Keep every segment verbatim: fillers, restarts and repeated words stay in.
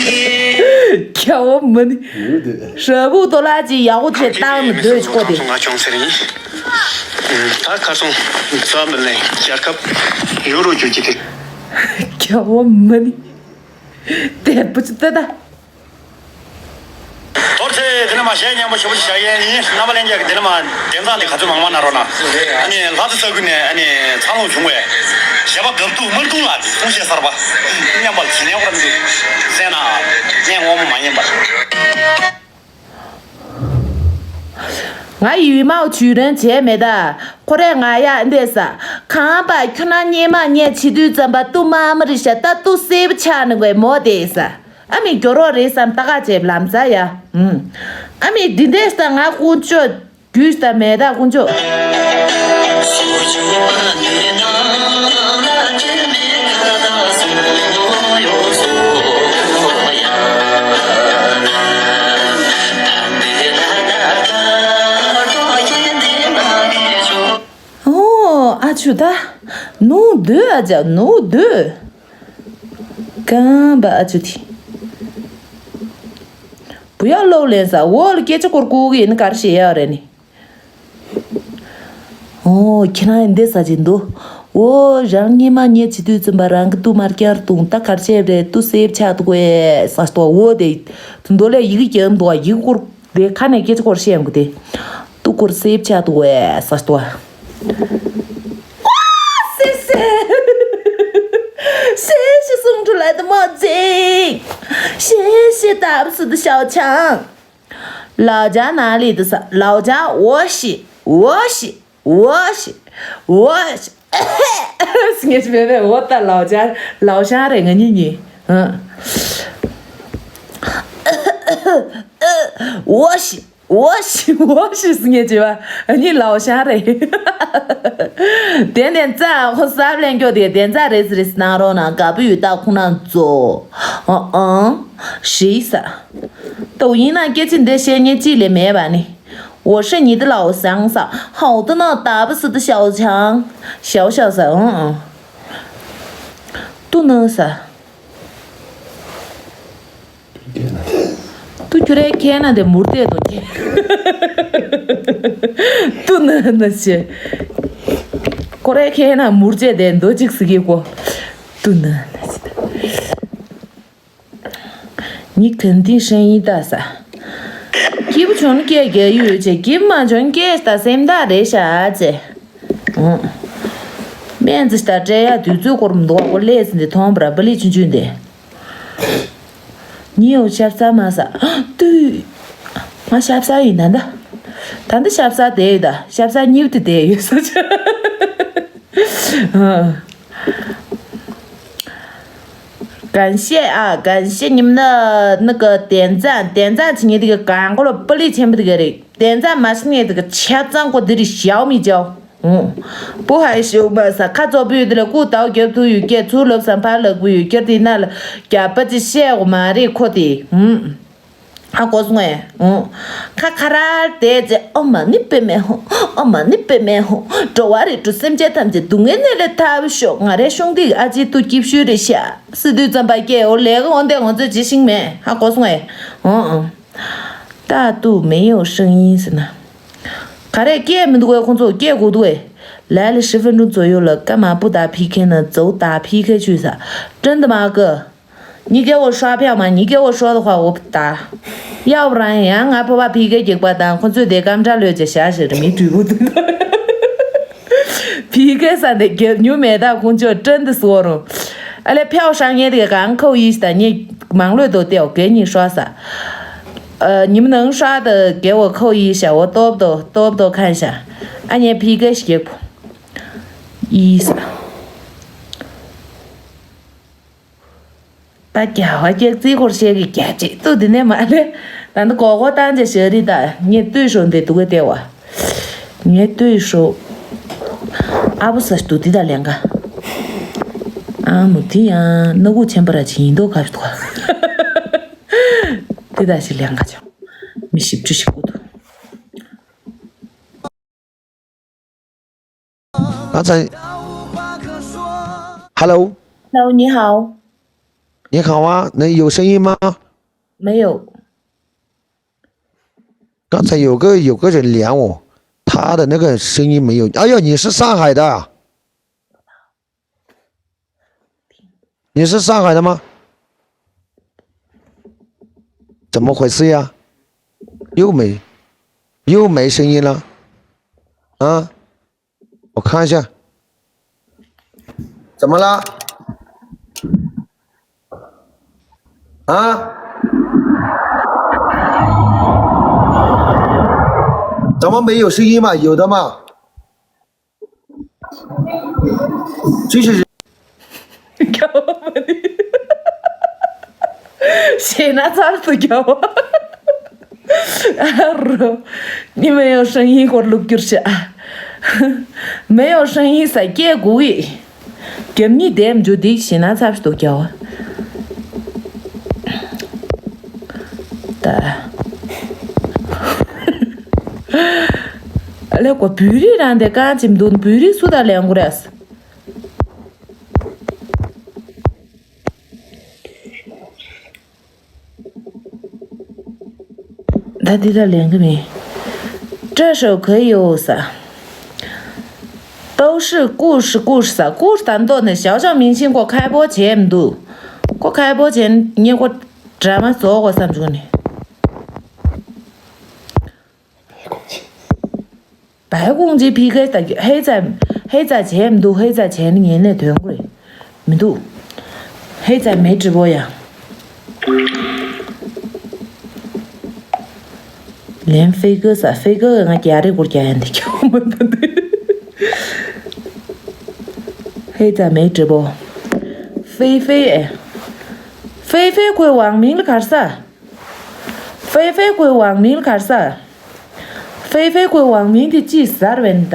རྒྱལ་བ་མ་ནི། ཡོད་དེ། ཧྲ་བུ་ཏོ་ལ་ཅི་ཡག་པོ་བྱས་བཏང་ནས་སྡོད་ཆོག་དེ། ང་ཅུང་ཟེར་ཡིན། ད་ཁ་སང་ཚ་མི་ལེན་རྒྱལ་ཁབ་ཡུ་རོ་བསྒྱུར་གྱི་དེ། རྒྱལ་བ་མ་ནི། དེ་བུ་ཅི་ཏེ་ད། ཐོར་ཚེ་དེ་ནས་མ་གཞས་སྙན་པོ་ཞེ་པོ་ཅིག་བཞག་ཡས་ཡིན། རྣམ་པ་ལྷན་རྒྱས་ཀྱི་དེ་ནས་མ་དེང་སང་དེ་ག་ཚོད་མང་མང་གནང་རོགས་གནང་། ཨ་ནི་ལྷ་ས་ས་ཁུལ་ནས་ཨ་ནི་འཚར་ལོངས་བྱུང་བའི་གཞས་པ་དགའ་སྡུག་དམར་གདུང་ལགས་ཀྱི་གསུང་བཤད་གསར་པ་མཉམ་པར་ཇི་སྙན་པར་འདུག་གསན་ན་སྙན་ངོ་མ་མ་ཉན་པར། ང་ཡི་ཡུལ་མའོ་བྱུས་རན་བྱས་མེད་ད། ཁོ་རས་ང་ཡ་འདས་ས། གང་པ་ཁྱོད་ན་སྙེ་མ་སྙེ་བྱེད་དུས་ཙམ་པ་ཏུ་མ་མ་རི་ཤ་ཏ་ཏུ་སེབ་ཆ་ནི་བའི་མོ་དེ་ས། ཨ་མི་གྱོ་རོ་རེད་བསམ་ཏ་ཀ་ཅེབ་ལམ་ས་ཡ། ཨ་མི་འདི་འདས་ས་ང་ཀུན་སྤྱོད་རྒྱུས་ད་མེད་ད་ཀུན་སྤྱོད། ཨོ་ཨ་ཆུ་ད། ནུ་དུ་ཨ་ཅག་ནུ་དུ། གང་པ་ཨ་ཆུ་དི། བུ་ཡག་ལོག་ལེན་ས་འོ་ལ་སྐད་ཆ་སྐོར་ཀུ་གི་ཡིན་གར་ཞེ་ཡག་རེད་ནི། ཨོ་ཁྱེད་རང་ཡིན་འདི་ས་ཅིག་འདུག་འོ་རང་ཉི་མ་ཉེ་བྱེད་དུས་ཙམ་པ་རང་གི་ཏུ་མར་བསྐྱར་བཏུང་ད་གར་ཆས་རེད་ཏུ་སེབ་ཆག་འདུག་ཨེ་ས་ཏོ་འོ་དེ། དུ་འདོ་ལས་ཡི་གེ་རྒྱབ་འདུག་ཡི་གེ་སྐོར། དེ་ཁ་ནས་སྐད་ཆ་སྐོར་བཤད་ཡོང་གི་དེ། ཏུ་སྐོར་སེབ་ཆ་ཏུ་ཝེ་ས་ཏུ་ཝ། སེ་སེ། 谢谢送出来的墨镜。谢谢大不死的小强。老家哪里的啥？老家我是我是我是我是。 ངས་ཅི་བས་བས་འོ་ད་ལའོ་ཅང་ལའོ་ཤང་རེད་ང་གཉིས་གཉིས། ཨ། 我是 我是我是 ངས་ཅི་བ་ཨ་ནི་ལའོ་ཤང་རེད། དེ་ནས་ཙ་ཁོ་སབ་ལེན་སྐྱོ་དེ་དེ་ཙ་རེས་རེས་གནང་རོགས་གནང་དགའ་པོ་ཡོད་ད་ཁོང་ན་ཛོ། ཨང་ཨང་། ཞེས་ས། ཏོ་ཡིན་ན་སྐད་ཆ་འདི་བཤད་ཉེ་ཅི་ལས་མེད་པ་ནི། 我是你的老乡 ས། 好的呢，打不死的小强。小小 ས། ཨང་ཨང་། ཏུ་ནི་ས། ཏུ་ཁྱོད་རའི་ཁྱེད་ན་དེ་མུར་དེ་དོ་ཁྱེད། ཏུ་ནི་ནི་ཞེ། ཁོ་རའི་ཁྱེད་ན་མུར་ཅེ་དེ་འདོ་ཅིག་སི་གི་གོ། ཏུ་ནི་ནི་ཞེ། 你肯定声音大 ས། སྐྱིད་པོ་བྱུང་ན་སྐད་རྒྱག་ཡུལ་བྱས་སྐྱིད་པོ་མ་བྱུང་ན་སྐད་ད་སེམས་ཐག་རེད་ཤག་ཅེ། ཨང་། སྨན་རྩི་ལྟ་སྤྲད་ཡག་དུས་ཚོད་སྐོར་མི་འདུག་བ་ཀོ་ལས་ཟིན་དེ་མཐོང་བ་ར་བ་ལི་ཆུན་ཆུན་དེ། ཉི་འོ་ཤབ་ས་མ་ས། ཏུས། ང་ཤབ་ས་ཡིན་ད་འདི། ད་འདི་ཤབ་ས་དེ་ཡོད་ད་ཤབ་ས་གཉིས་དེ་དེ་ཡོད་ས་ཆ། ཨང་། 感谢啊，感谢你们的那个点赞，点赞请你这个赶过了不离钱不这个嘞，点赞嘛是你这个钱赞过的小米椒，嗯，不害羞嘛是，看左边的了，顾到给都有给出了三八了，不有给的那了，给不是谢我嘛的可的，嗯。 ཧ་གོ་སོང་ངས། ཨོ། ཁ་ཁ་ར་དེ་ཚེ་ཨོ་མ་ནི་པེ་མེ་ཧོ། ཨོ་མ་ནི་པེ་མེ་ཧོ། འགྲོ་བ་རིགས་དྲུག་སེམས་ཅན་ཐམས་ཅད་སྡུག་བསྔལ་ནད་ལས་ཐར་ཤོག་ང་རའི་གཞུང་འདི་ཨ་ཅེ་ཏུ་སྐྱིབ་ཤུལ་རེད་ཤག་སི་དུས་ཙམ་པ་སྐད་འོ་ལས་ཀ་འོ་འདས་ང་ཚོས་ཇི་ཤིང་མེད་ཧ་གོ་སོང་ངས། ཨོ་ཨོ། ད་ཏུ་མེ་ཡོ་ཧྲང་ཡིན་ཟེར་ན། ག་རེ་སྐད་མི་འདུག་གས་ཁོང་ཚོ་སྐད་གོ་འདུག་གས། ལ་ལ་ཧྲི་ཧྥན་ཀྲུང་ཚོ་ཡོད་ལ་ཀ་མ་པུ་ད་ཕི་ཁེ་ན་ཛོ་ད་ཕི་ཁེ་ཆུ་ས། ཀྲན་ད་མ་ཀ 你给我刷票吗？你给我刷的话，我不打。要不然呀，ང་ཕོ་བ་ཕི་གེ་རྒྱག་པ་དང་ཁོ་ཚོས་དེ་སྐམ་ཕྲ་ལོས་ཀྱི་བྱ་ཞེས་མི་དུས་བུ་དུ། ཕི་གེ་ས་འདི་རྒྱབ་ཉུ་མེད་ད་ཁོང་ཚོས་ཀྲན་དུ་སོ་རུང་། ཨ་ལེ་ཕྱོགས་ཧྲང་ངེ་དེ་གང་ཁོ་ཡིས་ད་ཉེ་མང་ལོས་དོ་ཏེའོ་གེ་ཉིན་ཧྲོ་ས། ཨ་ཉིམ་ནང་ཧྲ་དུ་གེ་བོ་ཁོ་ཡིས་ཤ་བོ་ཏོབ་དོ་ཏོབ་དོ་ཁན་ཤ། ཨ་ཉེ་ཕི་གེ་ཞིག་རྒྱག་པོ། ཡིས་ས། ད་རྒྱ་བ་སྐྱག་རྩིས་སྐོར་བཤད་གི་རྒྱ་ཆེ་ཏུ་དེ་ནས་མ་ལེ། ད་འདི་གོ་གོ་བཏང་ཅེ་ཞེ་རི་ད་ངས་ལྟོས་ཤོ་འདི་དུ་གི་ལྟེ་བ། ངས་ལྟོས་ཤོ། ཨ་བུ་ས་ཏུ་དི་ད་ལེན་ག་ཨ་མུ་དི་ཡང་ནུ་གུ་ཆེན་པ་ར་ཆེ་ཡིན་དོ་ག་ཞུ་དུ་ག་དི་ད་ཞིག་ལེན་ག་ཅང་མི་ཞིབ་ཆུ་ཞིག་གུ་དུ། ང་ཚང་། Hello། Hello，你好。你好啊，能有声音吗？没有。刚才有个有个人聊我，他的那个声音没有。哎呦，你是上海的啊？你是上海的吗？怎么回事呀？又没又没声音了啊？我看一下，怎么了？啊？怎么没有声音嘛？有的嘛。继续。 ཞེ་ན་ཚར་དུ་རྒྱལ་བ། ཨ་རོ། ནི་མེ་ཡོ་ཧྲང་ཡིན་སྐོར་ལུག་གྱུར་ཤ། མེ་ཡོ་ཧྲང་ཡིན་ས་སྐྱེ་དགུ་ཡི། རྒྱབ་གཉིས་ལྡེམ་འཇུ་འདིག་ཞེ་ན་ཚར་དུ་རྒྱལ་བ། ད། ཨ་ལེ་ཀོ་བོད་རིགས་རང་དེ་གང་བྱེད་མི་འདུག་བོད་རིགས་སུ་དང་ལེན་དགོས་རེད། ད་འདི་ལ་ལེན་གི་མིན། 这首可以哦 ས། 都是故事故事 ས། 故事 དང་ཏོ་ནི་ཞའོ་ཞའོ་མིང་ཤིན་ཁོ་ཁ་པོ་བྱས་མི་འདུག་ཁོ་ཁ་པོ་བྱས་ནས་ངས་ཁོ་འདྲ་མ་བཟོ་དགོས་བསམ་བྱུང་ནི། 白宫鸡 ཕི་ཁའི་ད་ཧེ་ཙ་ཧེ་ཙ་བྱས་མི་འདུག་ཧེ་ཙ་བྱས་ནི་ངས་ནས་དོན་དགོས་མི་འདུག་ཧེ་ཙ་མེད་直播 ཡ། ལན་ཧྥེ་ཀོ་ས་ཧྥེ་ཀོ་ང་རྒྱ་རེ་སྐོར་རྒྱ་ཡན་དེ་ཁྱོད་མི་འདུག་ཧེ་ཙ་མེད་直播། ཧྥེ་ཧྥེ་ཨེ། ཧྥེ་ཧྥེ་ཁོའི་ཝང་མིང་ལ་གར་ས། ཧྥེ་ཧྥེ་ཁོའི་ཝང་མིང་ལ་གར་ས། ཧྥེ་ཧྥེ་ཁོའི་ཝང་མིང་དེ་ཅི་ཟེར་བན་ད།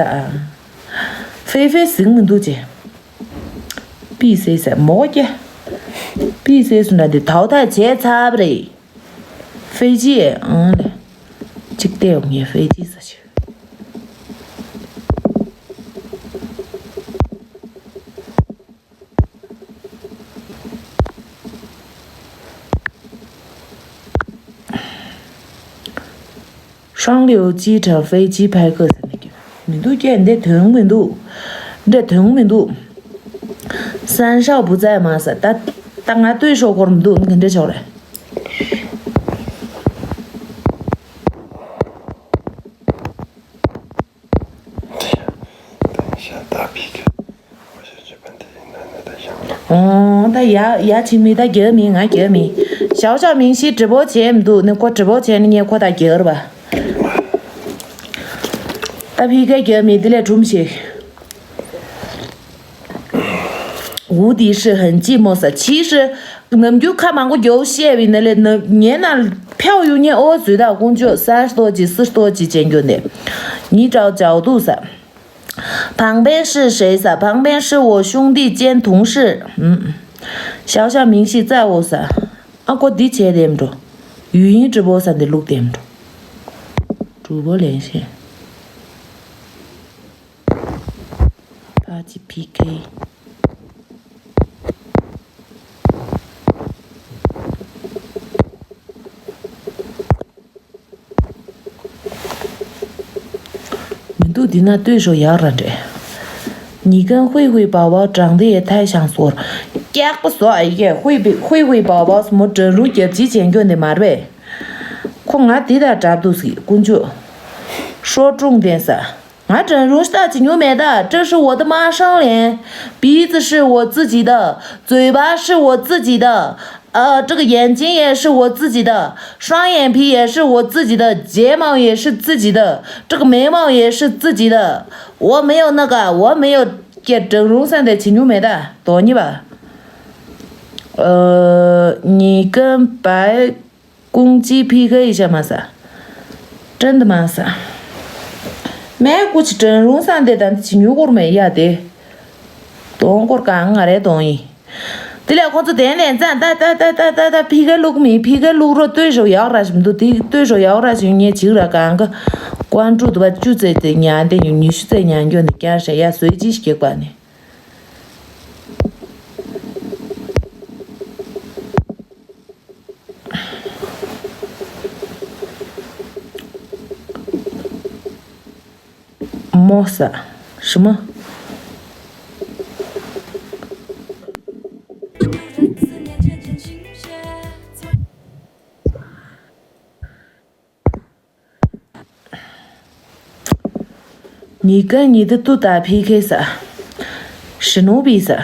ཧྥེ་ཧྥེ་ཟིང་མི་འདུག་ཅེ། པི་སེ་ཟེར་མོ་ཀྱེ། པི་སེ་སུ་འདྲ་འདི་ཐའོ་ཐའི་བྱས་ཚར་བ་རེད། ཧྥེ་ཅི་ཨང་ལེ། གཅིག་བལྟས་ཡོང་ངས་ཧྥེ་ཅི་ཟེར་ཞིག་ཧྲང་ལིའུ་ཅི་ཁྲ་ཧྥེ་ཅི་ཕའི་ཁོས་ཟེར་ནས་ཀྱི་མི་འདུག་ཀྱེ། འདི་དོན་མི་འདུག་འདི་དོན་མི་འདུག 三少不在吗 ས། ད་ད་ང་ལྟོས་ཤོག་སྐོར་མི་འདུག་འདི་འདྲ་ཆོག་རེད། ཨོ་ད་ཡ་ཡ་ཆི་མི་ད་རྒྱག་མི་ང་རྒྱག་མི། ཞའོ་ཞའོ་མིང་ཤི་直播 བྱས་མི་འདུག་ནི་ཁོ་直播 བྱས་ནི་ངས་ཁོ་ད་རྒྱག་ར་བ། ད་ཕི་ཁ་རྒྱག་མི་དེ་ལས་གྲུམ་ཞིག无敌是很寂寞 ས། 其实 ནམ་རྒྱུན་ཁ་མང་པོ་རྒྱོབ་བཤད་པའི་ནི་ལས་ནི་ངའི་ནང་ཕེའུ་ཡུ་ཉེ་ཨོ་ཟོས་དག་ཀུན་སྤྱོད་三十多集四十多集 ཅན་རྒྱུ་ནི། 你找角度 ས། 旁边是谁 ས། 旁边是我兄弟兼同事。嗯。 ཞའོ་ཞའོ་མིང་ཤི་ཙའོ་ས། ཨ་ཀོ་འདི་བྱས་དེམ་འགྲོ། 语音直播 ས་འདི་ལུག་དེམ་འགྲོ། 主播连线། ཕ་ཅི་ཕི་ཁེ། མི་འདུག་འདི་ན་ལྟོས་ཤོག་ཡག་ར་འདྲེ། 你跟慧慧宝宝长得也太像 སོར། སྐྱག་པ་བཟོ་ཨ་ཡེ་ཧུའི་པི་ཧུའི་ཧུའི་宝宝 མོ་整容རྒྱབ་ཅི་བྱེད་འགྱོ་འདི་མར་བས། ཁོ་ང་འདི་དང་འདྲ་འདུག་ཟིག་ཀུན་སྤྱོད། 说重点 ས། 我整容 ལྟ་ཅི་ཉུ་མེད་ད། 这是我的妈生脸，鼻子是我自己的，嘴巴是我自己的，呃，这个眼睛也是我自己的，双眼皮也是我自己的，睫毛也是自己的，这个眉毛也是自己的。我没有那个，我没有给整容 ས་འདི་ཅི་ཉུ་མེད་ད། དོ་ཉི་བ། ཨ། 你跟白 ཀུང་ཅི་ཕི་ཁ་ཡི་ཤ་མ་ས། ཀྲན་དུ་མ་ས། མེ་ཀུ་ཅི་ཀྲན་རུང་ས་འདི་དང་ཅི་ཉུ་གོར་མེ་ཡ་དེ། དོང་གོར་གང་ང་རེ་དོང་ཡིན། དེ་ལས་ཁོ་ཚོ་དེ་ནས་ཙང་ད་ད་ད་ད་ད་ཕི་ཁ་ལུག་མི་ཕི་ཁ་ལུག་རོ་ལྟོས་ཤོག་ཡག་ར་ཞིག་མི་འདུག་དེ་ལྟོས་ཤོག་ཡག་ར་ཞིག་ངས་ཅིག་ར་གང་ག་ཀོན་ཀྲུ་དུ་བ་བཅུ་ཙེ་ཙེ་ཉན་དེ་ཉུ་ཉི་ཤུ་ཙེ་ཉན་རྒྱུ་ནི་ཀྱང་ཤ་ཡ་བཟོས་ཅི་ཞིག་གེགས་པ་ནི། མོ་ས། ཞི་མོ། ཉི་ཀ་ཉི་ཏི་ཏུ་ད་ཕི་ཁེ་ས། ཞི་ནུ་པི་ས།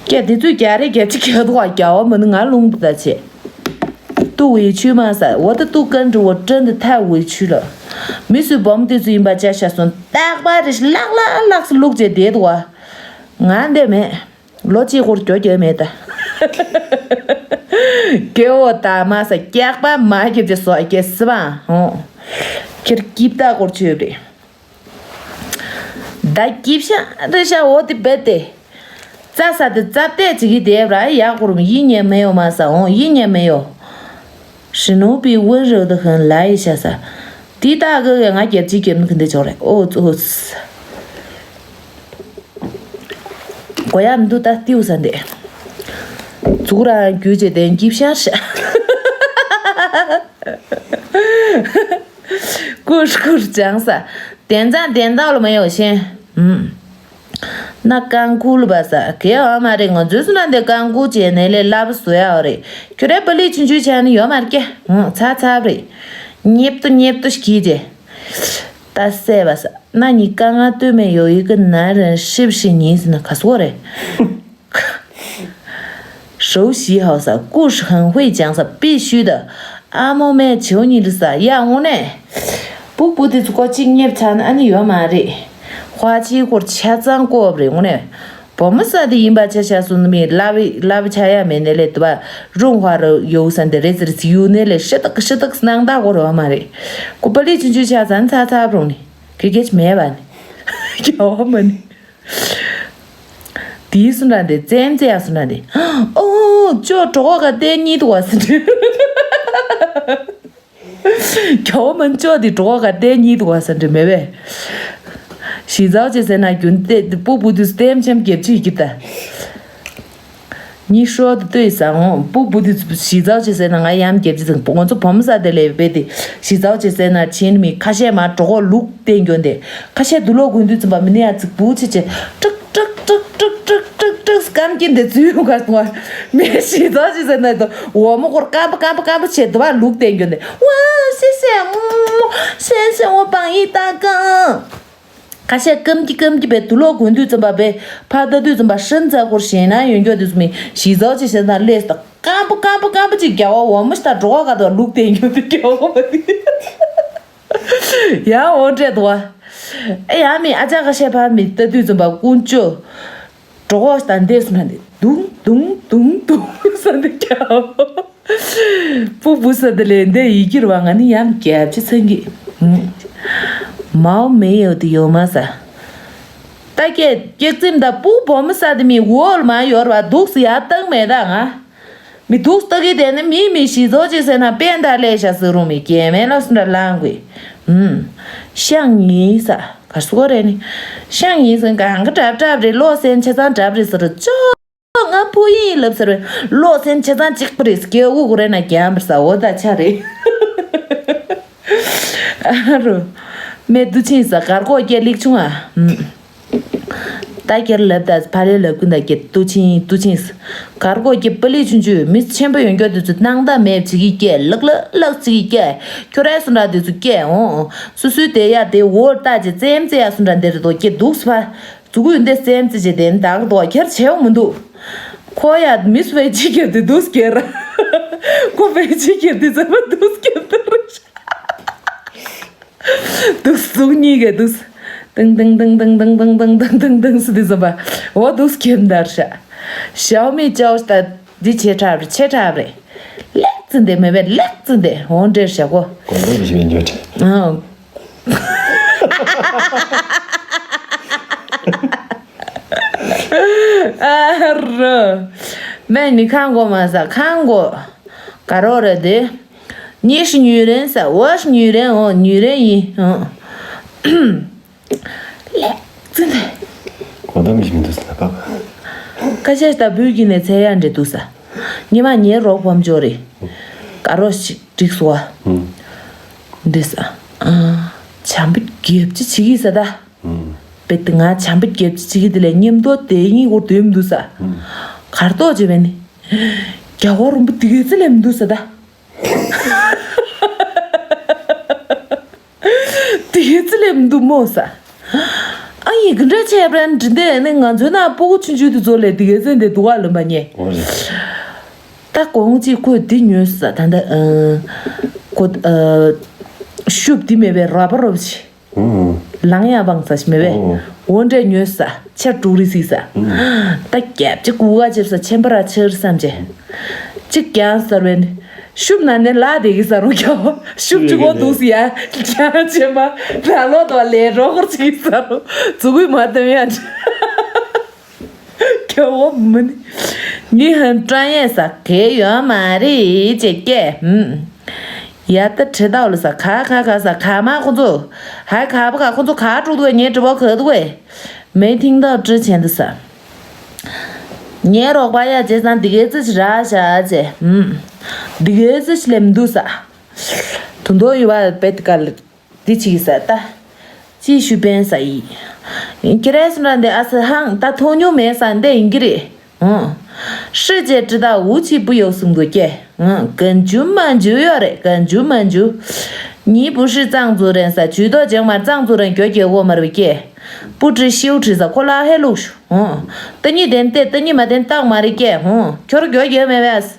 ཀྱ་དེ་ཚོས་རྒྱ་རེ་རྒྱ་ཅི་ཁྱད་དུ་བ་རྒྱ་བ་མི་ནི་ང་རླུང་དུ་ད་ཆེ། ཏུ་ཝེ་ཆུ་མ་ས་འོ་ད་ཏུ་ཀན་ཏུ་འོ་ཀྲན་དུ་ཐ་ཝེ་ཆུ་ལ། མི་སུ་བོམ་དེ་ཚོ་ཡིན་པ་ཅ་ཤ་སོན་རྟག་པ་རེ་ལག་ལག་ལག་སུ་ལུག་ཅེ་དེ་དུ་བ། ང་འདེ་མེད། ལོ་གཅིག་འཁོར་གྱོ་གྱོ་མེད་ད། སྐྱེ་བོ་དང་མ་ས་སྐྱག་པ་མ་སྐྱེབ་ཅེ་སོ་སྐྱེ་སི་བ་ཧོ། ཁྱེར་སྐྱིབ་ད་སྐོར་ཆོད་རེད། ད་སྐྱིབ་ཤ་རེ་ཤ་འོ་དེ་བེ་དེ། རྩ་ས་དེ་རྩ་བལྟས་ཅིག་གི་དེབ་ར་ཡག་གོ་རུམ་ཡིན་ཉེ་མེ་ཡོ་མ་ས་འོ་ཡིན་ཉེ་མེ་ཡོ། ཞི་ནུ་པི་ཝུན་རེ་ད་ཧན་ལ་ཡི་ཤ་ས། དེ་ད་གི་གི་ང་རྒྱབ་ཅིག་རྒྱབ་ནི་གི་འདི་ཆོག་རེད་ཨོ་ཙོ། གོ་ཡ་མི་འདུག་ད་ཏིའུ་ས་འདི། ཚུགས་ར་རྒྱུ་བྱེད་དེ་འགྱིབ་ཤར་ཤ། ཀུར་ཀུར་ཅང་ས། དན་ཙང་དན་ཏའོ་ལ་མ་ཡོ་ཤེན། ཨུམ། ན་ཀང་ཀུ་ལ་བ་ས་གེ་ཨ་མ་རེ་ང་ཚོས་སུ་ན་འདི་ཀང་ཀུ་བྱེད་ནས་ལས་སླ་པོ་བཟོ་ཡ་རེད། ཁྱོད་རེ་པ་ལི་ཆུང་ཆུང་ཆ་ནི་ཡོད་མ་རེད་ཀྱེ། ཨུམ་ཚ་ཚ་རེད། ཉེབ་ཏུ་ཉེབ་ཏུ་ཤི་རྗེ། ད་སེ་བ་ས་ན་ནི་ཀ་ང་ཏུ་མེ་ཡོ་ཡི་ཀི་ན་རན་ཤིབ་ཤི་ཉིན་སི་ན་ཁ་སོ་རེ། 熟悉好像故事很会讲 ས་必须的 ཨ་མོ་མེ་ཆེའུ་ཉི་ལི་ས་ཡ་ངོ་ནས། སྤུ་སྤུ་དེ་ཚོ་ཀོ་གཅིག་ཉེབ་ཚ་ན་ཨ་ནི་ཡོད་མ་རེད། ཧྭ་ཆི་སྐོར་ཆ་ཚང་ཀོབ་རེད་ངོ་ནས། བོ་མོ་ས་དེ་ཡིན་པ་ཆ་ཆ་སུ་ནི་མི་ལ་བི་ལ་བི་ཆ་ཡ་མེ་ནེ་ལེ་དུ་བ་རུང་ཧྭ་རུ་ཡོ་ས་འདི་རེ་ཟེར་ཚི་ཡུ་ནེ་ལེ་ཤི་ཏག་ཤི་ཏག་སྣང་དག་གོ་རེ་བ་མ་རེད། ཀོ་པ་ལི་ཆུང་ཆུང་ཆ་ཚང་ཚ་ཚ་རུང་ནི་ཁེ་ཁེ་ཆི་མེད་བ་ནི་རྒྱ་བ་མ་ནི། དེའི་སུ་འདྲ་འདི་བཙན་བཙན་ཡ་སུ་འདྲ་འདི། ཨོ་ཅོ་གྲོགས་ག་བལྟས་གཉིད་དུ་བ་སུ་འདྲ། རྒྱ་བ་མ་ཅོ་དེ་གྲོགས་ག་བལྟས་གཉིད་དུ་བ་སུ་འདྲ་མེད་པས། ཞི་ཚའོ་ཅེ་ཟེར་ན་རྒྱུན་དེ་སྤུ་སྤུ་དུས་ལྟེམ་ཆེམ་རྒྱབ་ཅིག་གི་ད། ཉི་ཤོ་དུ་ལྟོས་ས་འོང་སྤུ་སྤུ་དུས་ཞི་ཚའོ་ཅེ་ཟེར་ན་ང་ཡམ་རྒྱབ་ཅིག་ང་ཚོ་བོམ་ས་དེ་ལས་བེ་དེ་ཞི་ཚའོ་ཅེ་ཟེར་ན་ཆེན་མི་ཁ་ཤས་མ་གྲོགས་ག་ལུག་བསྟན་རྒྱུ་འདི། ཁ་ཤས་དུ་ལོག་གོན་དུས་ཙམ་པ་མི་ནི་ཡ་ཙིག་བུ་ཆེ་ཆེ་ཀྲིག་ཀྲིག་སྐམ་གྱིན་དེ་ཚུལ་ག་སོང་བ། མི་ཞི་ཚོ་ཞིག་ཟེར་ན་དུ་འོ་མོ་སྐོར་སྐམ་པོ་སྐམ་པོ་སྐམ་པོ་བྱེད་དུ་བ་ལུག་བསྟན་རྒྱུ་འདི། ཝ་ཤེ་ཤེ་ངུ་ཤེ་ཤེ་འོ་བང་ཡི་ཏ་ཀང་། ཁ་ཤས་སྐམ་གྱི་སྐམ་གྱི་བའི་དུ་ལོག་གོན་དུས་ཙམ་པ་བའི་ཕ་ད་དུས་ཙམ་པ་ཧྲིན་ཙ་སྐོར་ཞེ་ན་ཡོན་སྐྱོ་དུས་ཙམ་མི་ཞི་ཚོ་ཞིག་ཟེར་ན་ལས་ད་སྐམ་པོ་སྐམ་པོ་སྐམ་པོ་ཅིག་རྒྱ་བ་འོ་མོ་ཞིག་ད་འགྲོ་བ་ག་དུ་ལུག་བསྟན་རྒྱུ་འདི་རྒྱ་བ་མ་དུས། ཡང་འོ་འདྲས་འདུག་བ། ཨེ་ཡང་མི་ཨ་ཅག་ཁ་ཤས་ཕ་མི་ལྟ་དུས་ཙམ་པ་ཀུན་སྤྱོད། གྲོགས་དང་འདས་སུ་ན་འདི་དུང་དུང་དུང་དུང་ས་འདི་རྒྱ་བ། སྤུ་སྤུ་ས་འདི་ལས་འདས་ཡི་གིར་བ་ང་ནི་ཡང་རྒྱབ་ཅི་ཚང་གི། མའོ་མེ་ཡོད་དུ་ཡོད་མ་ས། ད་ཀྱེ་ཀྱེ་ཙིམ་ད་སྤུ་བོ་མི་ས་འདི་མི་འོལ་མ་ཡོར་བ་འདུག་སི་ཡ་བཏང་མེད་ད་ང་། མི་འདུག་ལྟ་གི་དེ་ནི་མི་མི་ཞི་ཚོ་ཅི་ཟེར་ན་པན་ད་ལས་ཤ་ཟེར་རུང་མི་སྐྱེ་མེད་ལ་སུ་འདྲ་ལང་དགོས། ཨུམ། ཤང་ཡིན་ས་ག་སུ་གོ་རེ་ནི། ཤང་ཡིན་ས་གང་ག་གྲབ་གྲབ་རེ་ལོ་སེན་ཆ་ཚང་གྲབ་རེ་ཟེར་ཅོ། ང་བུ་ཡིན་ལབ་ཟེར་བས་ལོ་སེན་ཆ་ཚང་གཅིག་པ་རེ་སྐྱེ་དགུ་གོ་རེ་ན་རྒྱམ་པར་ས་འོ་ད་ཆ་རེ། ཨ་རུ། མེ་དུ་ཆིན་ས་གར་གོ་སྐྱེ་ལིག་ཆུང་ཨ། ད་ཁྱེར་ལབ་ད་ཕ་ལེ་ལབ་ཀུན་ད་ཀྱེ་ཏུ་ཆིན་ཏུ་ཆིན། གར་གོ་ཀྱེ་པ་ལི་ཆུང་ཆུ་མི་ཆེན་པོ་ཡོང་རྒྱུ་དེ་ཚོ་སྣང་དག་མེད་ཅིག་གི་སྐད་ལག་ལག་ལག་ཅིག་གི་སྐད་ཁྱོད་རའི་སུ་འདྲ་དེ་ཚོ་སྐད་འོང་སུ་སུའི་དེ་ཡ་དེ་འོ་ལྟ་ཅེ་ཙེམ་ཙེ་ཡ་སུ་འདྲ་འདིར་དོ་ཀྱེ་འདུག་སུ་ཕ་ཙུ་གུ་འདི་ཙེམ་ཙེ་ཅེ་དེ་འདག་དོ་ཁྱེར་བྱེའུ་མི་འདུག་ཁོ་ཡ་མི་སུ་བའི་ཅིག་གི་དེ་འདུག་སྐད་ར་ཁོ་བའི་ཅིག་གི་དེ་ཙེམ་འདུག་སྐད་དེ་ར། དུག་སུ་གཉིས་ཀས་དུག་སུ། ཏིང་ཏིང་ཏིང་ཏིང་ཏིང་ཏིང་ཏིང་ཏིང་ཏིང་ཏིང་སུ་དེ་བཟོ་པ། འོ་དུག་སུ་ཁྱེར་འདར་ཤ། ཞའོ་མི་ཅའོ་ཤ་ད་འདི་ཆེ་དྲགས་རེད་ཆེ་དྲགས་རེད། ལེགས་ཙི་འདི་མེད་པས་ལེགས་ཙི་འདི་འོ་འདྲེར་ཤ་གོ། གོང་ལྡབ་བཞི་བའི་འགྱུར་ཁྲིད། ཨང་། ཨ་རོ། མེ་ནི་ཁང་གོ་མ་ས་ཁང་གོ། ག་རོ་རེད་དེ། 你是女人 ས། 我是女人 འོ་女人 ཡིན། ཨང་། ལེགས་ཙི་འདི། གོ་ད་མི་ཞིག་མི་འདུག་ཟེར་ན་པག་ཁ་ཤས་ད་བུད་ཀྱི་ནས་ཚེ་ཡ་འདྲེ་འདུག་ས། ཉི་མ་ཉེ་རོགས་ཕམ་འབྱོར་རེད། དཀར་རོ་ཞིག་འགྲིག་སོ། ཨུམ། འདི་ས། ཨ། བྱམས་པོ་རྒྱབ་ཅི་བྱེད་ཀྱི་ས་ད། དཔེ་དེ་ང་བྱམས་པོ་རྒྱབ་ཅི་བྱེད་ཀྱི་དེ་ལས་མཉམ་དུ་དེ་གཉིས་སྐོར་སྡོད་མི་འདུག་ས། གར་ཏོག་བྱས་པས་ནི། རྒྱལ་བ་རིན་པོ་འདི་གའི་རྩི་ལས་མི་འདུག་ས་ད། དེ་ཚོ་ལས་མི་འདུག་མོ་ས། ཨ་ཡིན་གི་འདྲ་བྱས་པ་འདྲི་འདི་ནི་ང་ཚོའི་ནང་སྤུ་གུ་ཆུང་ཆུང་དེ་ཚོ་ལས་དེ་གའི་ཚན་དེ་འདུག་ག་ལོན་པ་ཉེ། འོ་རེད། ད་གོང་ཅིག་ཁོས་འདི་ཉོས་ས་ད་ལྟ་ཨ། ཁོ་ཨ། ཤུབ་འདི་མེད་པའི་ར་བ་རོབ་ཆེ། ཨུ། ལང་ཡ་བང་ས་ཞིག་མེད་པས། ཨོ། འོ་འདྲས་ཉོས་ས་ཆ་དྲུག་རེ་སིག་ས། ད་རྒྱབ་ཅིག་གུ་ག་ཅེབ་ས་ཆེན་པ་ར་ཆེར་བསམ་བྱས། གཅིག་ཀྱང་སར་བས་ནི། ཤུབ་ན་ནི་ལ་དེ་གི་ས་རུང་ཀྱང་ཤུབ་ཅིག་གོ་འདུག་སི་ཡ། ཀྱང་ཆེན་པ་ར་ལོ་དོ་ལས་རོ་ཁར་ཅིག་ས་རུང་ཙུ་གུས་མ་སྟོན་ཡ། ཁྱོད་འོ་མིན། ངའི་ཧན་ཀྲང་ཡས་ས་གས་ཡོད་མ་རེད་ཅེས་སྐད་ཧུམ། ཡ་ད་ཁྲི་ཏའོ་ལ་ས་ཁ་ཁ་ཁ་ས་ཁ་མ་ཁོ་ཚོ། ཧའི་ཁ་བ་ཁ་ཁོ་ཚོ་ཁ་དཀྲུག་དུས་ངའི་དྲི་བ་ག་དུས་ངའི་མིང་ཐིང་ཏའོ་ཀྲི་ཆེན་དུ་ས། ངའི་རོགས་པ་ཡ་ཅེ་སང་འདི་གའི་ཙི་ཞིག་ར་ཤ་ཅེ་ཧུམ། འདི་གའི་ཙི་ཞིག་ལེམ་འདུག་ས། དུ་མདོ་ཡུ་བ་པེ་ཏི་ཀ་ལ། འདི་ཅིག་ས་ད། ཅི་ཞུ་པན་ས་ཡི། ཁྱེད་རས་སུ་ར་འདི་ཨ་ས་ཧང་ད་མཐོང་མྱོང་མེད་ས་འདི་ཡིན་གྱི་རེད། ཧུང་། ཧྲི་ཅེ་ཀྲི་ད་ཝུ་ཆི་པུ་ཡོ་སུང་གོ་ཀྱེ། ཧུང་། གན་ཇུ་མན་ཇུ་ཡོད་རེད། གན་ཇུ་མན་ཇུ། ཉི་པུ་ཧྲི་ཙང་ཛུ་རེན་ས་ཇུ་དོ་ཇང་མར་ཙང་ཛུ་རེན་གྱོ་ཀྱེ་གོ་མར་བི་ཀྱེ། པུ་ཀྲི་ཤིའུ་ཁྲི་ས་ཁོ་ལ་ཧེ་ལུག་ཤུ། ཧུང་། ཏ་ཉི་དན་ཏེ་ཏ་ཉི་མ་དན་ཏག་མ་རེད་ཀྱེ། ཧུང་། ཁྱོར་གྱོ་ཀྱེ་མེ་བས།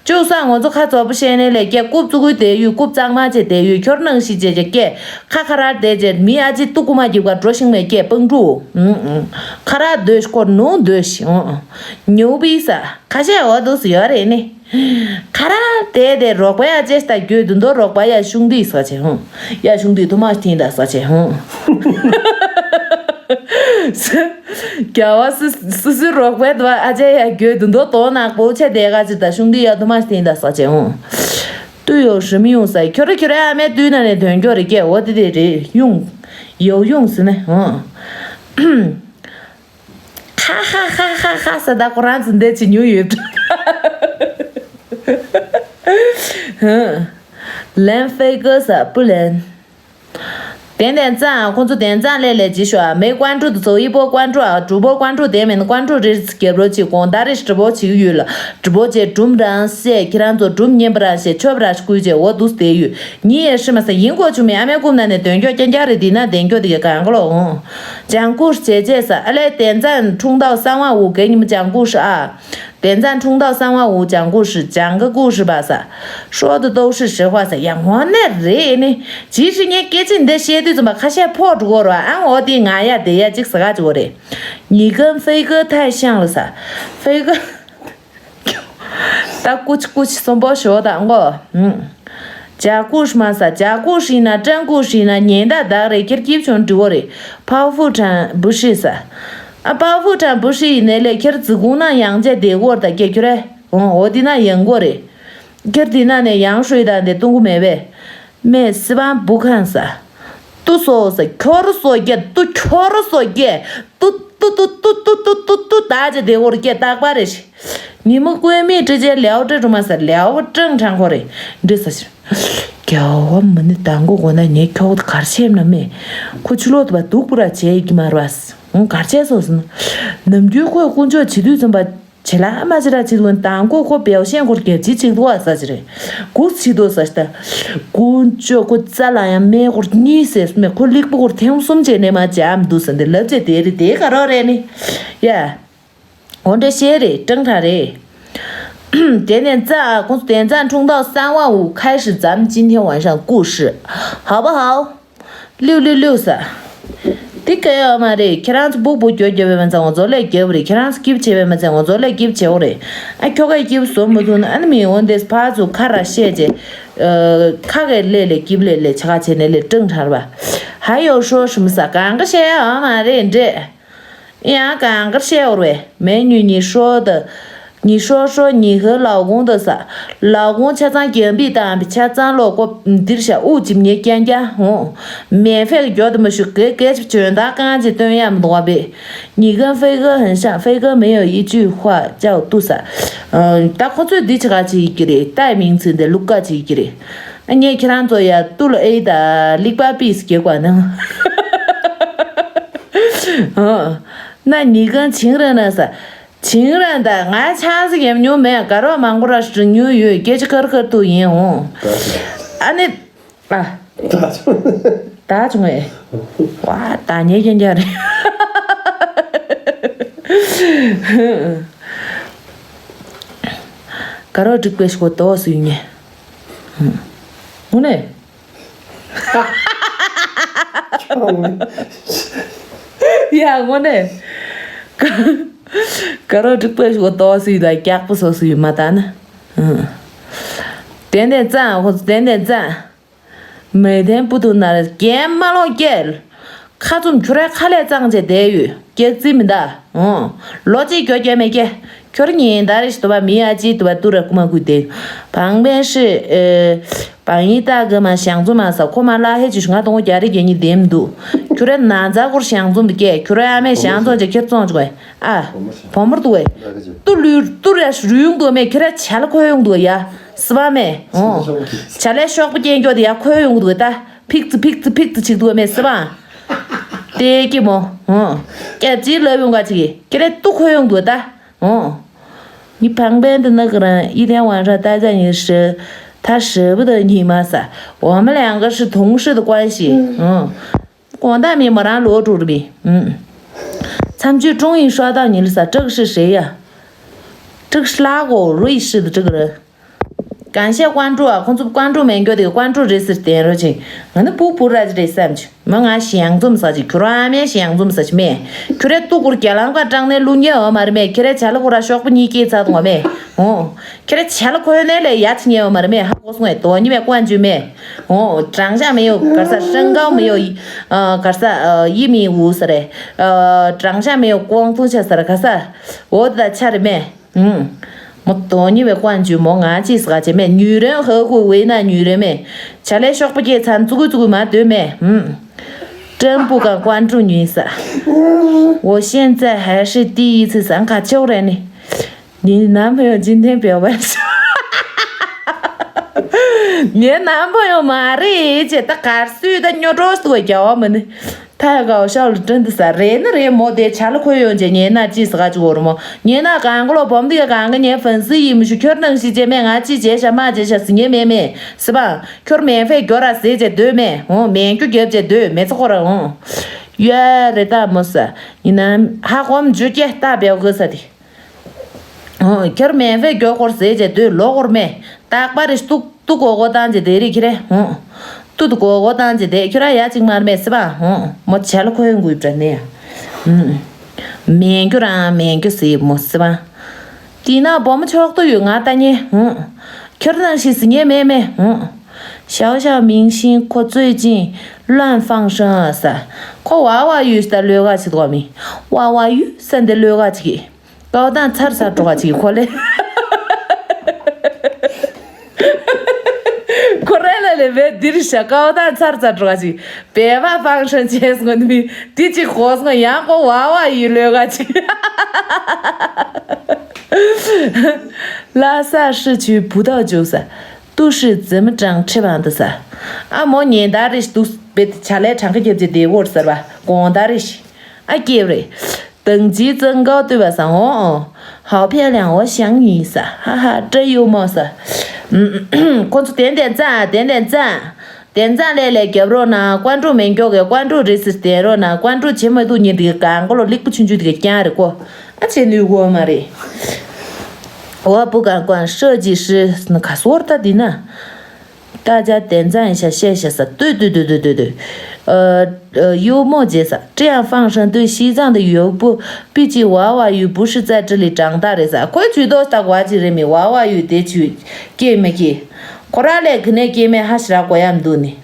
ཅུ་ས་ངོ་ཚོ་ཁ་ཚོ་པོ་ཤེས་ནས་ལས་ཀྱེ་རྐུབ་ཙུ་གུའི་དེ་ཡུལ་རྐུབ་གཙང་མ་ཅེ་དེ་ཡུལ་ཁྱོར་ནང་ཤི་ཅེ་ཅེ་ཀྱེ་ཁ་ཁ་རར་དེ་ཅེ་མི་ཨ་ཅི་ཏུ་ཀུ་མ་གྱིབ་ག་འགྲོ་ཤིང་མེད་ཀྱེ་སྤང་ཕྲུ། ཁ་ར་སྡོད་ཤི་ཁོ་ནུ་སྡོད་ཤི་ཨོ། ཉུ་བི་ས་ཁ་ཤས་འོ་དུ་སུ་ཡོད་རེད་ནི། ཁ་ར་དེ་དེ་རོགས་པ་ཡ་ཅེ་ས་ད་གྱོད་དུ་འདོ་རོགས་པ་ཡ་ཤུང་དི་ས་ཆེ་ཧུང་། ཡ་ཤུང་དི་ཐུ་མ་ཤི་ཐིན་ད་ས་ཆེ་ཧུང་། རྒྱལ་བ་སི་སི་སི་རོགས་པའི་དུ་བ་ཨ་ཅེ་ཡ་གྱོད་དུ་འདོ་དོ་ནག་པོ་ཆེ་དེ་ག་ཅི་ད་ཤུང་དི་ཡ་དུ་མ་སྟེང་ད་ས་ཆེ་ཧུང་། ཏུ་ཡོ་ཧྲི་མི་ཡོང་ས་ཁྱོ་ར་ཁྱོ་ར་ཨ་མའི་དུས་ན་ནས་དོན་ཁྱོ་རི་ཀེ་འོ་དེ་དེ་རེད་ཡོང་། ཡོ་ཡོང་ཟི་ནས་ཧུང་། ཁ་ཁ་ཁ་ཁ་ཁ་ས་ད་ཁོ་རང་ཚོ་འདས་ཅི་ཉུ་ཡོད། ཧུང་། ལན་ཧྥེ་གོ་ས་པུ་ལན། དེ་ནས་ཙང་ཁོང་ཚོ་དེ་ཙང་ལས་ལས་ཅི་ཤོ་ཨ་མེ་ཀོན་ཀྲུ་དུ་ཚོ་ཡི་པོ་ཀོན་ཀྲུ་ཨ་གྲུ་པོ་ཀོན་ཀྲུ་དེ་མིན་ཀོན་ཀྲུ་རི་རྒྱབ་རོ་ཅི་གོང་ད་རི་གྲུ་པོ་ཅི་ཡུལ་ལ་གྲུ་པོ་ཅེ་གྲུམ་རང་སེ་ཁྱེད་རང་ཚོ་གྲུམ་ཉན་པ་རང་ཤེ་ཆོབ་ར་ཤ་ཀུའི་ཅེ་འོ་དུ་སྟེ་ཡུལ་ཉི་ཡེ་ཧྲི་མ་ས་ཡིན་གོ་ཆུ་མེ་ཨ་མེ་ཀུམ་ན་ནས་དོན་ཀྱོ་ཀྱང་ཀྱང་རི་དི་ན་དེན་ཀྱོ་དི་ག་གང་ག་ལོ་འོང་ཅང་ཀུ་ཤ་ཅེ་ཅེ་ས་ཨ་ལེ་དེ་ཙང་ཁྲུང་ཐའོ་གསང་བ་འུ་གེ་ཉི་མ་ཅང་ཀུ་ཤ་ཨ། དེ་ཙང་ཁྲུང་ཐའོ་གསང་བ་འུ་ཅང་ཀུ་ཧྲི་ཅང་ཀ་ཀུ་ཧྲི་བ་ས། ཧྲོ་དུ་ཏོ་ཧྲི་ཧྲི་བ་ས་ཡ་ངོ་ནས་རེད་ནི། ཇི་ཧྲི་ངའི་སྐད་ཆ་འདི་བཤད་དུས་ཙམ་པ་ཁ་ཤས་ཕོག་འགྲོ་གོ་ར་ཨང་འོ་དེ་ང་ཡ་དེ་ཡ་གཅིག་ཟ་ག་ཅིག་གོ་རེད། ཉི་གམ་ཧྥེ་གོ་ཐའི་ཤང་ལ་ས། ཧྥེ་གོ། ད་ཀུ་ཆི་ཀུ་ཆི་སོམ་པོ་ཞོ་དང་གོ། ཨུམ། ཅ་ཀུ་ཧྲི་མ་ས་ཅ་ཀུ་ཧྲི་ན་ཀྲང་ཀུ་ཧྲི་ན་ཉེན་བརྡ་བདག་རེ་ཁྱེར་སྐྱིབ་ཆུང་འབྲི་བོ་རེ་ཕའུ་ཧྥུ་ཁྲང་བུ་ཧྲི་ས། ཨ་ཕའུ་ཧྥུ་ཁྲང་བུ་ཧྲི་ཡི་ནས་ལས་ཁྱེར་ཙི་གུང་ན་ཡང་ཅེ་དེ་གོར་ད་ཀྱེ་ཁྱོ་རེ་འོ་འོ་དི་ན་ཡང་གོ་རེ་ཁྱེར་དི་ན་ནས་ཡང་ཧྲུའི་ད་འདི་ཏུང་གུ་མེ་བེ་མེ་སི་བང་བུ་ཁང་ས། ཏུ་སོ་ས་ཁྱོ་རུ་སོ་ཀྱེ་ཏུ་ཁྱོ་རུ་སོ་ཀྱེ་ཏུ་ཏུ་ཏུ་ད་ཅེ་དེ་གོར་ཀྱེ་རྟག་པ་རེ་ཤི། ཉི་མ་ཀུའི་མིག་ཀྲི་ཅེ་ལེའོ་ཀྲི་རུ་མ་ས་ལེའོ་ཀྲང་ཁྲང་ཁོ་རེ་འདྲི་ས་ཤི། རྒྱལ་བ་མ་ནི་དང་གོ་གོ་ན་ཉེ་ཁྱོག་ཏུ་གར་ཆེམ་ན་མེ། ཁོ་ཆུ་ལོག་ཏུ་བ་དུག་པུ་ར་ཆེ་གི་མར་བ་ས། འོང་གར་ཆེ་སོ་སི་ན། ནམ་རྒྱུན་ཁོས་དཀོན་མཆོག་བྱེད་དུས་ཙམ་པ་ཆེ་ལ་མ་ཆེ་ར་ཆེ་དུ་དང་གོ་ཁོ་བེའུ་ཤན་ཁོར་རྒྱབ་ཅི་ཆིག་ཏུ་བ་ས་ཆི་རེ། གུག་ཆི་དོ་ས་ཤི་ད། དཀོན་མཆོག་ཁོ་རྩ་ལ་ཡང་མེ་ཁོར་གཉིས་སེ་སུ་མེ་ཁོ་ལིག་པུ་ཁོར་ཐེངས་གསུམ་བྱས་ནས་མ་བྱ་མི་འདུག་ས་འདི་ལབ་ཅེ་དེ་རེ་དེ་ག་རོ་རེ་ནི། ཡ། འོ་འདྲ་བཤད་རེད་ཀྲང་ཁྲ་རེད། དེ་ནས་ཙ་ཨ་ཁོང་ཚོ་དེ་ཙང་ཁྲུང་ཐའོ་གསང་བ་འུ་ཁ་ཧྲི་ཛམ་ཅིན་ཐེ་ཝན་ཤང་ཀུ་ཧྲི། ཧའོ་པ་ཧའོ། ལིའུ་ལིའུ་ལིའུ་ས། དེ་ག་ཡོད་མ་རེད་ཁྱེད་རང་ཚོ་སྦུག་སྦུག་རྒྱོ་རྒྱོ་བའི་མ་ཚང་ང་ཚོ་ལས་རྒྱབ་རེད་ཁྱེད་རང་ཚོ་སྐྱིབ་བྱེད་པའི་མ་ཚང་ང་ཚོ་ལས་སྐྱིབ་བྱེད་འོ་རེད། ཨ་ཁྱོ་ག་སྐྱིབ་བཟོ་མི་ཐུབ་ན་ཨ་ནི་མི་འོན་ཏེ་ཕར་ཚུར་ཁ་ར་བཤད་རྗེས། ཁ་གེ་ལས་ལས་སྐྱིབ་ལས་ལས་ཆ་ག་བྱས་ནས་ལས་ཀྲང་ཁྲ་ར་བ། ཧ་ཡོ་ཧྲོ་ཧྲི་མི་ས་གང་ག་བཤད་ཡ་འོ་མ་རེད་འདྲེ། ཡང་གང་གར་བཤད་འོར་བས་མེ་ཉུ་ཉི་ཧྲོ་ད། ཉི་ཧྲོ་ཧྲོ་ཉི་ཧེ་ལའོ་གུང་ད་ས། ལའོ་གུང་ཆ་ཚང་གྱོན་པི་དང་པི་ཆ་ཚང་ལོ་ཀོ་འདིར་ཤ་ཨུ་ཅིམ་ཉེ་རྐྱང་རྐྱང་ཧོ། མེ་ཧྥེ་གི་གྱོ་ད་མ་ཤུ་གེ་གེ་ཆི་བྱོན་ད་གང་ཅི་སྟོན་ཡ་མི་འདུག་བ་བེ། ཉི་གམ་ཧྥེ་གེ་ཧན་ཤ་ཧྥེ་གེ་མེ་ཡོ་ཡི་ཅུ་ཧྭ་ཅའོ་ཏུ་ས། ད་ཁོ་ཚོས་འདི་ཆ་ག་ཅི་ཡི་གི་རེད་ཏའི་མིང་ཚིག་འདི་ལུག་ག་ཅི་ཡི་གི་རེད། ཨ་ངས་ཁྱེད་རང་ཚོ་ཡ་ཏུ་ལ་ཨེ་ད་ལིག་པ་པིས་རྒྱག་པ་ན། ཨ་ན་ཉི་གང་བྱིང་ར་ན་ས། བྱིང་ར་ད་ང་ཆང་ས་ཡེམ་ཉུང་མེད་ག་རོ་མང་པོ་ར་ཞུ་ཉུང་ཡོད་སྐད་ཆ་ཁར་ཁར་ཏུ་ཡིན་འོང་། ཨ་ནི། ཨ། ད་བྱུང་ངས། ཝ་ད་ཉེ་རྒྱན་རྒྱ་རེད། ག་རོ་འགྲིག་པའི་ཤོག་དོ་སུ་ཡིན་ངས། དངོས་གནས། ཡ་དངོས་གནས། ག་རོ་འགྲིག་པའི་ཤོག་དོ་སུ་ཡིན་ད་སྐྱག་པོ་སོ་སུ་ཡིན་མ་ད་ན། དན་དན་ཙང་ཧོ་དན་དན་ཙང་། མེ་དན་པུ་ཏུ་ན་རེ་རྒན་མ་ལོ་སྐྱེལ། ཁ་ཙུམ་ཁྱོད་ར་ཁ་ལས་གཙང་བྱས་བསྡད་ཡོད་སྐྱེ་རྩིས་མི་འདའ། ཨོ། ལོ་གཅིག་གྱོ་རྒྱ་མེད་སྐྱེ། ཁྱོད་ཉིན་ད་རེ་ཞི་དུ་བ་མི་ཨ་ཅི་དུ་བ་ཏུ་ར་ཀུ་མ་གུ་དེ། བང་བན་ཧྲི། བང་ཡི་ཏ་གི་མ་ཞང་ཙུམ་མ་ས་ཁོ་མ་ལ་ཧེ་ཅུ་ང་དང་རྒྱ་རི་རྒྱ་ཉི་དེམ་འདུག་ཁྱོད་ར་ན་ཛ་གུར་ཞང་ཙུམ་དུ་སྐྱེ་ཁྱོད་ར་ཨ་མེ་ཞང་ཙུམ་ཅེ་ཁྱེར་ཙོང་ཅུ་གོ་ཨ། བོ་མོར་དུ་བས། ཏུ་ལུས་ཏུ་ར་རུང་དུ་མེ་ཁྱོད་ར་ཆ་ལ་ཁོ་ཡོང་དུ་ཡ། སི་བ་མེ། ཨོ། བྱ་ལས་ཤོག་པ་སྐྱེན་སྐྱོ་དེ་ཡ་ཁོས་ཡོང་གི་འདུག་ད། ཕིག་ཙི་ཕིག་ཙི་ཕིག་ཙི་ཅིག་འདུག་མེད་སི་བ། དེ་ཀྱི་མོ། ཨོ། སྐྱབས་རྗེ་ལབ་ཡོང་ག་ཅིག་གི་ཁྱེད་རེ་ཏུ་ཁོས་ཡོང་གི་འདུག་ད། ཨོ། ངའི་བང་བན་དུ་ནག་རང་ཡི་དན་ཝང་ར་ད་ཅ་ཉི་ཧྲི། ད་ཧྲི་བུ་དུ་ཉི་མ་ས། འོ་མ་ལ་ཡང་ག་ཧྲི་དུང་ཧྲི་དུ་ཀོན་ཤི། ཨོ། དགོང་དག་མི་མ་རང་ལོ་དྲུག་རུ་མི། ཨུམ། མཚམས་ཆུ་ཀྲུང་ཡིན་ཤོག་དང་ཉིལ་ས་དྲག་ཤི་ཧྲེ་ཡ། དྲག་ཤི་ལ་གོ་རུ་ཡི་ཧྲི་དུ་དྲག་རུ། གང་ཤེས་ཀོན་ཀྲུ་ཨ་ཁོང་ཚོ་ཀོན་ཀྲུ་མེན་གྱོ་དེ་ཀོན་ཀྲུ་རེད་ཟེར་བསྟན་རོ་ཅིག་ང་ནི་བུ་བུ་ར་ཅི་རེད་བསམ་ཅིག་མ་ང་ཞེ་ཡང་འཛོམས་ས་ཅིག་ཁྱོད་རང་ཨ་མའི་ཞེ་ཡང་འཛོམས་ས་ཅིག་མེད། ཁྱོད་རེ་ཏུ་གུར་རྒྱ་ལམ་ཁ་སྐྲག་ནས་ལུ་ཉེ་འོ་མ་རེད་མེད་ཁྱེད་རེ་བྱ་ལ་གུ་ར་ཤོག་པ་གཉིས་སྐྱེས་ཚར་དུ་ངོ་མེད། ཨོ། ཁྱེད་རེ་བྱ་ལ་ཁོ་ནས་ལས་ཡ་ཅི་ཉེ་འོ་མ་རེད་མེད་ཧ་གོ་སོང་ངས་དོ་ཉི་མེད་ཀོན་ཅུ་མེད། ཨོ། དྲང་བཞག་མེད་ཡོ་གར་ས་ཧྲང་ཀའོ་མེད་ཡོ། ཨ། གར་ས་ཨ། ཡི་མི་འུ་ས་རེད། ཨ། དྲང་བཞག་མེད་ཡོ་ཀོང་ཐུང་ཆ་ས་རེད་ག་ས། འོ་ད་ཆ་རེད་མེད། ཨུམ། མོ་དོ་ཉི་བའི་ཀོན་ཅུ་མོ་ང་ཅི་ས་ག་ཅེ་མེད་ཉུས་རན་ཧ་གོ་བས་ན་ཉུས་རན་མེད། བྱ་ལས་ཤོག་པ་སྐྱེས་ཚན་ཙུ་གུ་ཙུ་གུ་མ་སྡོད་མེད། ཨུམ། ཀྲན་པུ་ཀ་ཀོན་ཀྲུ་ཉུས་ས། 我现在还是第一次参加教练呢。 你男朋友今天表白说 ངའི་ནམ་པོ་ཡོད་མ་རེད་ཅེས་ད་གར་སུས་ད་སྨྱོ་སྒྲོག་སུ་རྒྱ་བ་མི་ནི། ད་ཡ་གའོ་ཤའོ་ལ་དྲན་དུ་ས་རེད་ནི་རེད་མོ་དེ་ཆ་ལ་ཁོ་ཡོང་ཅེས་ཉེ་ན་ཅི་ཟ་ག་ཅི་འོར་མོ་ཉེ་ན་གང་ག་ལོ་བོམ་དེ་ག་གང་ག་ཉེ་ཧྥན་སི་ཡིན་མི་ཤུ་ཁྱོད་ནང་ཞིག་ཅེས་མེད་ང་ཅི་བྱས་ཤ་མ་བྱས་ཤ་སི་ཉེ་མེད་མེད་སི་བ་ཁྱོད་མེན་ཧྥེ་གྱོ་ར་ཟེ་ཅེས་སྡོད་མེད་འོ་མེན་ཁྱོ་རྒྱབ་ཅེས་སྡོད་མེ་ཚོ་ཁོ་ར་འོ་ཡ་རེད་ད་མོ་ས་ཡིན་ན་ཧ་གོམ་ཇུ་ཀྱེ་ད་བེའོ་གི་ས་དེ། ཁྱོད་མེན་ཧྥེ་མགྱོགས་སྐོར་ཟེར་བྱས་སྡོད་ལོ་སྐོར་མེད། རྟག་པར་རེ་སྟུག་སྟུག་གོ་གོ་བཏང་བྱས་དེ་རེད་ཁྱེད་རེ་ཧོ། སྟུག་ཏུ་གོ་གོ་བཏང་བྱས་དེ་ཁྱོད་ར་ཡ་གཅིག་མར་མེད་སི་བ་ཧོ། མོ་བྱ་ལ་ཁོའི་འགུལ་འདྲ་ནས་ཡ། མེན་ཁྱོད་རང་མེན་ཁྱོད་ཟེར་མོ་སི་བ། དེས་ན་བུ་མོ་ཆོག་ཏུ་ཡོད་ང་ལྟ་ཉེ་ཧོ། ཁྱོད་རང་ཞིག་ཟི་ཉེ་མེད་མེད་ཧོ། ཞའོ་ཞའོ་མིང་ཤིང་ཁོ་ཙོས་ཅིང་ལོན་ཧྥང་ཧྲང་ས། ཁོ་ཝ་ཝ་ཡུས་ད་ལོས་ག་ཆི་དོ་མི། ཝ་ཝ་ཡུས་ས་འདི་ལོས་ག་ཆི་གི། ཀའོ་ཏང་ཚར་ཚར་འགྲོ་ག་ཅིག་ཁོ་ལེ། ཁོ་རེ་ལ་ལེ་བེ་འདིར་ཤ་ཀའོ་ཏང་ཚར་ཚར་འགྲོ་ག་ཅིག་བེ་བ་ཧྥང་ཧྲན་ཅེས་ངོ་ནི་འདི་ཅིག་ཧོ་སོང་ཡང་ཁོ་ཝ་ཝ་ཡི་ལོས་ག་ཅིག་ལ་ས་ཧྲི་ཆུའི་བུ་ཐག་འཇུག་ས། ཏུ་ཧྲི་ཛི་མི་ཀྲང་ཁྲི་བང་དུ་ས། ཨ་མོ་ཉེན་ད་རེ་ཏུ་བེ་ཆ་ལེ་གྲངས་ཀ་རྒྱབ་ཅེ་དེ་བོར་ཟེར་བ་དགོང་ད་རེ་ཤི། ཨ་སྐྱེ་བ་རེད། 等级增高对吧？ ཟེར། 哦哦，好漂亮，我想你 ཟེར། 哈哈，真幽默 ཟེར། ཁོ་ཚོ་点点赞，点点赞。点赞 ལས་ལས་རྒྱབ་རོགས་གནང་། ཀོན་ཀྲུག་མེན་མགྱོགས་ཀྱི་ཀོན་ཀྲུག་རེད་ཟེར་བསྟན་རོགས་གནང་། ཀོན་ཀྲུག་བྱེད་མ་ཐུབ་ཉིན་དེ་གང་གོ་ལོ་ལིག་པ་ཆུང་ཆུང་དེ་ག་རྐྱང་རེད་ཀོ། ཨ་བྱེད་ནུས་གོ་མ་རེད། འོ་བུ་གང་ཀོན་ཧྲི་ཅི་ཧྲི་ན་ག་སོར་ད་འདི་ན། 大家点赞一下，谢谢 ས། 对对对对对对。呃呃，幽默 ཟེར་ས། 这样放生对西藏的游牧，毕竟娃娃鱼不是在这里长大的 ས། ཁོའི་ཇུས་གཏོགས་ལྟ་བ་ཅི་རེད་མི་娃娃鱼 དེ་ཇུས་སྐྱེས་མི་སྐྱེས། ཁོ་རང་ལས་གི་ནས་སྐྱེས་མེད་ཧ་ཤི་ར་གོ་ཡམ་འདུག་ནི།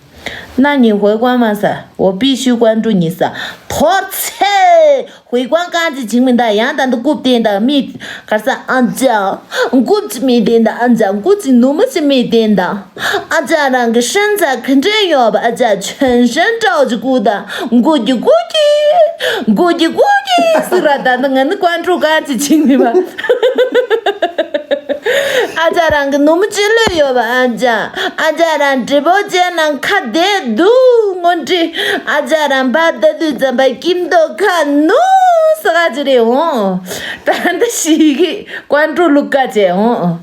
那你回光吗 ས། 我必须关注你 ས། ཐོར་ཚེ། 回光 གང་ཅི་བྱིང་མི་འདའ་ཡང་ད་འདི་རྐུབ་བསྟན་ད་མི། གར་ས་ཨ་ཅག་རྐུབ་ཅི་མི་བསྟན་ད་ཨ་ཅག་རྐུབ་ཅི་ནུ་མ་ཅི་མི་བསྟན་ད། ཨ་ཅག་རང་གི་身材 ག་འདྲ་ཡོད་པ་ཨ་ཅག་全身 ཀྲའོ་ཅི་རྐུ་ད། རྐུ་ཅི་རྐུ་ཅི། རྐུ་ཅི་རྐུ་ཅི་ཟེར་ར་ད་ནི་ང་ནི་ཀོན་ཀྲུག་གང་ཅི་བྱིང་མི་བ། ཨ་ཅག་རང་གི་ནུ་མོ་ཅི་ལོས་ཡོད་པ། ཨ་ཅག་ཨ་ཅག་རང་འདྲེ་པོ་ཅན་ནང་ཁ་བསྡད་འདུག་ངོ་འདྲི། ཨ་ཅག་རང་ཕར་ལྟ་དུས་ཙམ་པ་སྐྱིད་མདོག་ཁ་ནུ་ཟེར་ག་ཅི་རེད་འོང་། ད་འདི་ཞིག་གི་ཀོན་ཀྲུ་ལུག་ག་བྱས་འོང་།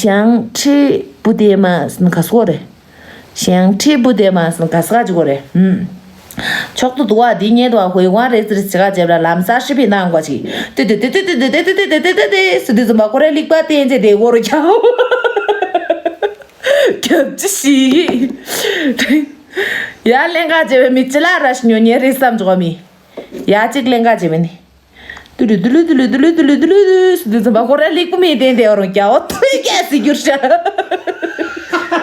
ཞང་ཁྲི་བུ་དེ་མ་ག་སོ་རེད། ཞང་ཁྲི་བུ་དེ་མ་ག་ས་ག་ཅི་གོ་རེད། ཨུམ། ཆོག་ཏུ་འདུག་བ། འདི་ཉེ་དུ་བ་ཧུའེ་ཀོང་རེ་ཙི་རེ་ཅི་ག་བྱེད་པ་ལམ་སང་ཧྲི་པི་གནང་དགོས་ཅིག་ཏི་ཏི་ཏི་ཏི་ཏི་ཏི་ཏི་ཏི་ཏི་ཏི་ཏི་ཏི་ཏི་ཟེར་དུས་ཙམ་པ་ཁོ་རའི་ལིག་པ་བསྟན་བྱས་དེ་གོ་རུ་ཁྱའོ། རྒྱབ་ཅི་ཞིག་ཡ་ལེན་ག་བྱེད་པའི་མི་ཅི་ལ་ར་ཞིག་ཉོ་ཉེ་རེད་བསམ་འཇོག་མི། ཡ་གཅིག་ལེན་ག་བྱེད་པའི་ནི། ཏུ་ལུ་ཏུ་ལུ་ཏུ་ལུ་ཏུ་ལུ་ཏུ་ལུ་ཏུ་ལུ་ཏུ་ལུ་ཏུ་ལུ་ཟེར་དུས་ཙམ་པ་ཁོ་ར་ལིག་པ་མི་བསྟན་དེ་རུ་རྒྱའོ་ཐུ་རྒྱ་སི་གྱུར་ཤ།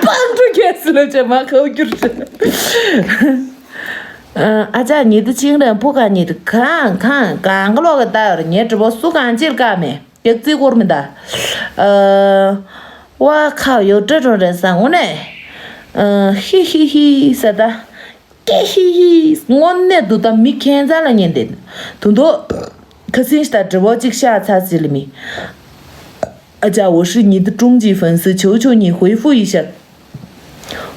པང་ཁྲུ་རྒྱ་སི་ལོ་ཅེ་མ་ཁའུ་གྱུར་ཤ། ཨ་ཅག་ཉི་ཏི་ཆིང་རན་ཕུ་ག་ཉི་ཏི་གང་གང་གང་ག་ལོག་གི་ལྟ་ཡོར་ཉེ་གྲི་པོ་སུ་གང་ཅིར་ཀ་མེ་ཡག་ཙི་ཀོར་མི་ད། ཨ་ཝ་ཁ་ཡོ་ཏྲ་ཏྲོ་རེ་ས་ངོ་ནས། ཨ་ཧི་ཧི་ཧི་ས་ད། ཀེ་ཧི་ཧི། དངོས་གནས་འདུག་ད་མི་ཁྱད་མཚར་ལ་ཉན་ཏེ། དུ་མདོ། ཁ་སིན་ཤི་ད་འདྲི་བོ་གཅིག་ཤ་ཚ་ཟི་ལི་མི། ཨ་ཅག་འོ་ཧྲི་ཉི་ཏི་ཀྲུང་ཅི་ཧྥན་སི་ཆོ་ཆོ་ཉི་ཧུའི་ཧྥུ་ཡི་ཤ།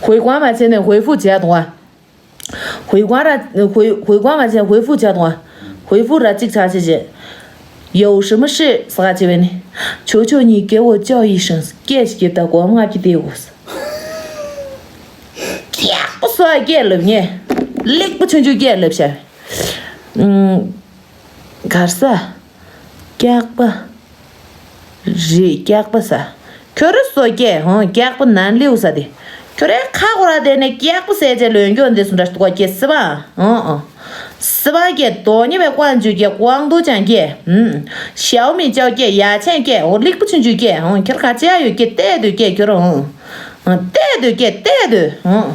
ཧུའེ་ཀོང་མ་བྱས་ནས་ཧུའི་ཧྥུ་བྱས་དང་བ། ཧུའེ་ཀོང་ར་ཧུའེ་ཧུའེ་ཀོང་མ་བྱས་ཧུའེ་ཧྥུ་བྱས་དང་བ། ཧུའེ་ཧྥུ་ར་གཅིག་ཆ་ཆེ་བྱས། ཡའོ་ཧྲི་མི་ཧྲི་ས་ག་བྱས་པས་ནི། ཆོ་ཆོ་ཉི་སྐྱེ་བོ་ཅའོ་ཡི་ཧྲན་སྐད་ཞིག་གིས་ད་གོམ་ང་གི་དེ་འོ། ཀྱག་པོ་སོ་སྐད་ལབ་ཉེ། ལེགས་པོ་ཆུང་ཆུང་སྐད་ལབ་ཤག་ཨུམ། གར་ས། ཀྱག་པ། རེད་ཀྱག་པ་ས། ཁྱོད་ར་སོ་སྐད་ཧོང་ཀྱག་པ་ནན་ལེའུ་ས་དེ། ཁྱོད་རའི་ཁ་ཁོ་ར་དེ་ནས་ཀྱག་པ་ཟེར་བྱས་ལོན་གྱོན་དེ་སུ་འདྲ་ཏུ་གོ་སྐད་སི་བ། ཨོ་ཨོ། སི་བ་སྐད་དོ་ཉི་བའི་ཀོང་ཇུ་སྐད་ཀོང་དུ་ཅང་སྐད། ཨུམ། ཞའོ་མི་ཅའོ་སྐད་ཡ་ཆེན་སྐད་ཨོ་ལེགས་པོ་ཆུང་ཆུང་སྐད་ཨོ་ཁྱོད་ཁ་ཆེ་ཡ་ཡོད་སྐད་བལྟས་དུས་སྐད་ཁྱོད་ར་ཨོ། བལྟས་དུས་སྐད་བལྟས་དུས་ཨོ།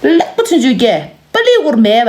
ལེགས་པོ་ཆུང་ཆུང་སྐད་པ་ལི་འུར་མེད་པ།